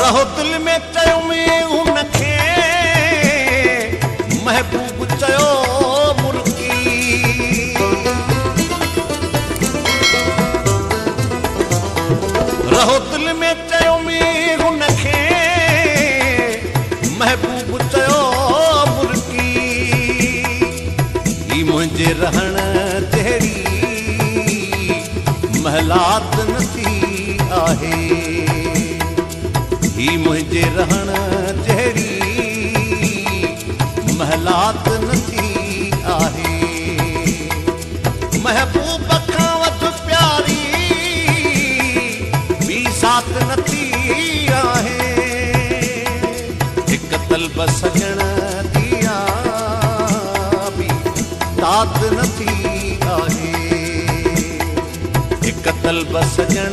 رهو دل ۾ چيم هن کي، محبوب چيو مرڪي. رهو دل ۾ چيم هن کي، محبوب چيو مرڪي. هي منهنجي رهڻ جهڙي محلات نٿي آهي. هي منهنجي رهڻ جهڙي محلات نٿي آهي. محبوب کان وڌ پياري ٻي ذات نٿي آهي. هڪ طلب سڄڻ جي آ، ٻي تات نٿي آهي. هڪ طلب سڄڻ